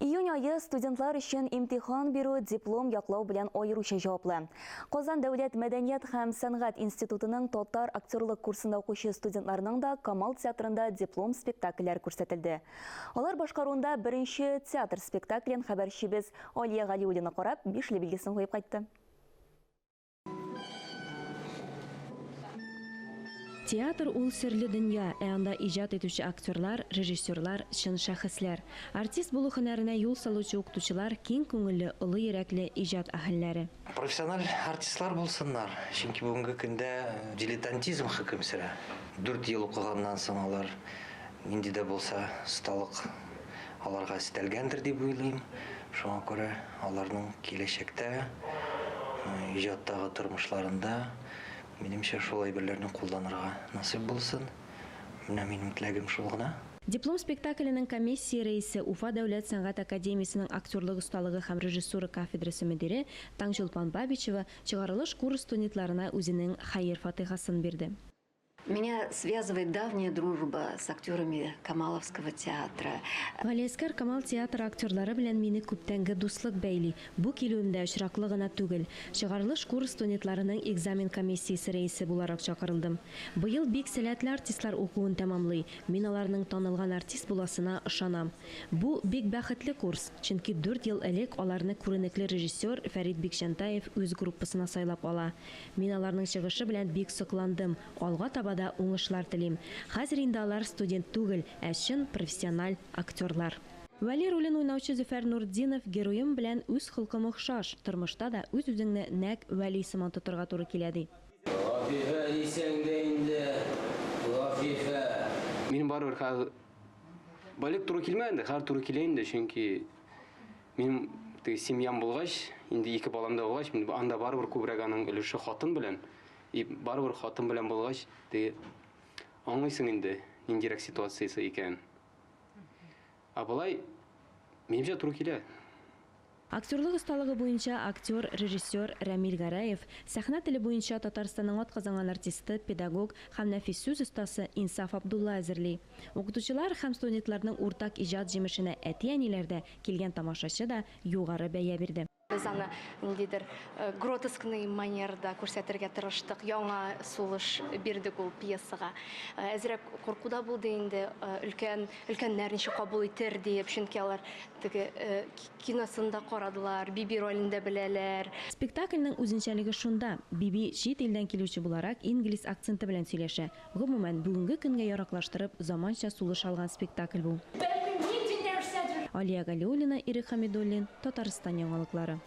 Июнь ае студентлар өчен имтихан бирү, диплом яклау белән аеруча җаваплы. Казан дәүләт мәдәният һәм сәнгать институтының татар актерлык курсында укучы студентларның да Камал театрында диплом спектакльләре күрсәтелде. Алар башкаруында беренче театр спектаклен хәбәрчебез Алия Галиуллина карап, бишле билгесен куеп кайтты. Театр ул серле дөнья, ә анда иҗат итүче актерлар, режиссерлар, чын шәхесләр. Артист булу һөнәренә юл салучы укытучылар, киң күңелле, олы йөрәкле иҗат әһелләре. Профессиональ артистлар булсыннар, чөнки бүгенге көндә дилетантизм хөкем сөрә. Дүрт ел укыганнан соң алар нинди дә булса осталык аларга өстәлгәндер дип уйлыйм. Шуңа күрә аларның киләчәктә иҗаттагы тормышларында, минемчә, шул әйберләрне кулланырга насыйп булсын. Менә минем теләгем шул гына. Диплом спектакленең комиссия рәисе, Уфа дәүләт сәнгать академиясенең актерлык осталыгы һәм режиссура кафедрасы мөдире Таңчулпан Бабичева чыгарылыш курс студентларына үзенең хәер-фатыйхасын бирде. Меня связывает давняя дружба с актерами Камаловского театра. Галиәсгар Камал театры актерлары белән мине күптәнге дуслык бәйли. Бу килүем дә очраклы гына түгел. Чыгарылыш курс студентларының экзамен комиссиясе рәисе буларак чакырылдым. Быел бик сәләтле артистлар укуын тәмамлый, мин аларның танылган артист буласына ышанам. Бу, бик бәхетле курс, чөнки дүрт ел элек аларны күренекле режиссер Фәрит Бикчәнтаев үз группасына сайлап ала. Мин аларның чыгышы белән бик сокландым, алга таба да уңышлар телим. Хәзер инде алар студент түгел, ә чын профессиональ актерлар. Вәли ролен уйнаучы Зөфәр Нуртдинов, Героем белән үз холкым охшаш, тормышта да үз-үзеңне нәкъ Вәли сыман тотырга туры килә, ди. Гафифә дисәң дә инде, Гафифә. Минем барыбер хәзер балет туры килмәде инде, хәзер туры килә инде, чөнки Минем теге семьям булгач, инде ике балам да булгач, мин анда барыбер күбрәк аның өлеше хатын белән. И барыбер хатын белән булгач, теге аңлыйсың инде, ниндирәк ситуациясе икәнен. Ә болай, минемчә, туры килә. Актерлык осталыгы буенча актер, режиссер Рәмил Гәрәев, сәхнә теле буенча Татарстанның атказанган артисты, педагог һәм нәфис сүз остасы Инсаф Абдулла әзерли. Укытучылар һәм студентларның уртак иҗат җимешенә әти-әниләр дә, Килгән тамашачы да югары бәя бирде. Без аны ниндидер гротескный манерда күрсәтергә тырыштык, яңа сулыш бирдек ул пьесага. Әзрәк курку да булды инде, өлкән, өлкәннәр ничек кабул итер диеп, чөнки алар теге киносын да карадылар, Биби ролен дә беләләр. Спектакльнең үзенчәлеге шунда, Биби чит илдән килүче буларак инглиз акценты белән сөйләшә, Гомумән, бүгенге көнгә яраклаштырып, заманча сулыш алган спектакль бу. Бәлкем, нинди нәрсәдер. Алия Галиуллина, Ирек Хәмидуллин, Татарстан яңалыклары.